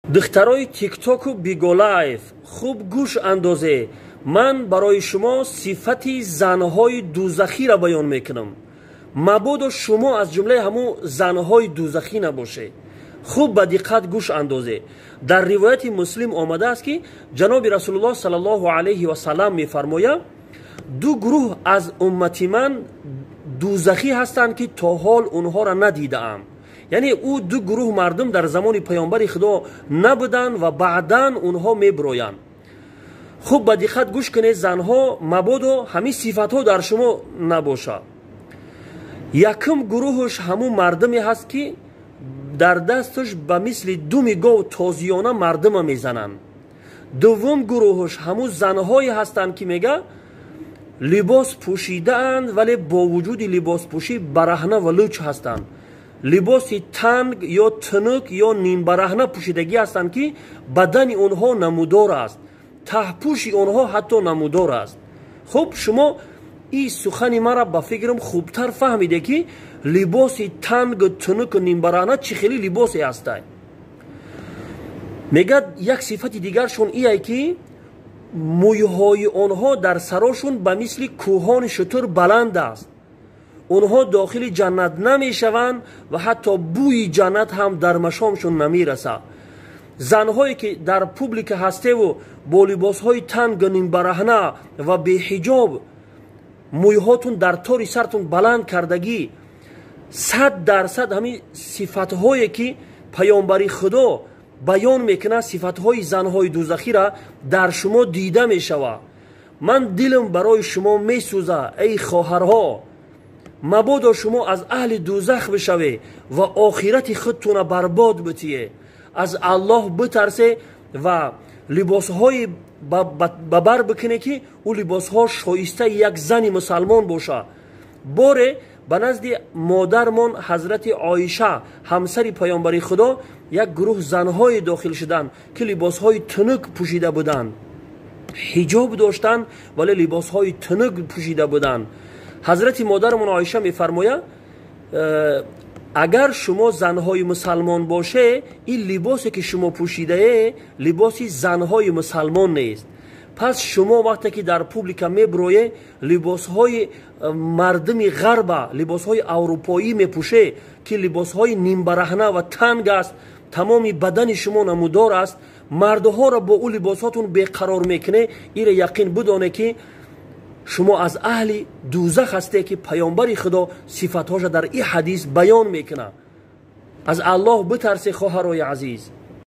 Духтарои Тиктоку Биголайф, хуб гӯш андозе. Ман барои шумо сифати занҳои дузахиро баён мекунам. Мабодо шумо аз ҷумлаи ҳамун занҳои дузахӣ набошед. Хуб ба диққат гӯш андозе. Дар ривояти Муслим омадааст, ки ҷаноби Расулуллоҳ саллаллоҳу алайҳи васаллам мефармояд: ду гурӯҳ аз уммати ман дузахӣ ҳастанд, ки то ҳол онҳоро надидаам. Яъне ӯ ду гурӯҳ мардум дар замони паёмбари Худо набуданд ва баъдан онҳо мебироянд. Хуб ба диққат гӯш кунед, занҳо, мабодо ҳамин сифатҳо дар шумо набошад. Якум гурӯҳаш ҳамун мардуме ҳаст, ки дар дасташ ба мисли думи гов тозиёна мардума мезананд. Дуввум гурӯҳаш ҳамун занҳое ҳастанд, ки мега либос пӯшидаанд, вале бо вуҷуди либоспӯшӣ бараҳна ва луч ҳастанд. Либоси танг ё тунук ё нимбараҳна пӯшидагӣ ҳастанд, ки бадани онҳо намудор аст, таҳпӯши онҳо ҳатто намудор аст. Хуб, шумо ин сухани маро ба фикрам хубтар фаҳмиде, ки либоси тангу тунуку нимбараҳна чӣ хели либосе ҳастай. Мегӯяд, як сифати дигаршон ие, ки мӯйҳои онҳо дар сарошон ба мисли кӯҳони шутур баланд аст. Онҳо дохили ҷаннат намешаванд ва ҳатто бӯи ҷаннат ҳам дар машомшон намерасад. Занҳое ки дар публика ҳастеву бо либосҳои тангу нимбараҳна ва беҳиҷоб, мӯйҳотун дар тори сартун баланд кардагӣ, 100% ҳамин сифатҳое ки паёмбари Худо баён мекунад, сифатҳои занҳои дузахира дар шумо дида мешавад. Ман дилам барои шумо месӯзад, эй хоҳарҳо, мабодо шумо аз аҳли дузах бишавед ва охирати худтуна барбод битие. Аз Аллоҳ битарсе ва либосҳои ба бар бикунед, ки ӯ либосҳо шоистаи як зани мусалмон бошад. Боре ба назди модармон ҳазрати Оиша, ҳамсари паёмбари Худо, як гурӯҳ занҳое дохил шуданд, ки либосҳои тунук пӯшида буданд, ҳиҷоб доштанд, вале либосҳои тунук пӯшида буданд. Ҳазрати модармон Оиша мефармояд: агар шумо занҳои мусалмон боше, ин либосе ки шумо пӯшидае, либоси занҳои мусалмон нест. Пас шумо вақте ки дар публика мебурое, либосҳои мардуми ғарба, либосҳои аврупоӣ мепӯше, ки либосҳои нимбараҳна ва танг аст, тамоми бадани шумо намудор аст, мардҳоро бо ӯ либосҳотун беқарор мекунед, ира яқин бидоне, ки шумо аз аҳли дузах ҳасте, ки паёмбари Худо сифатҳоша дар ин ҳадис баён мекунад. Аз Аллоҳ битарсе, хоҳарои азиз.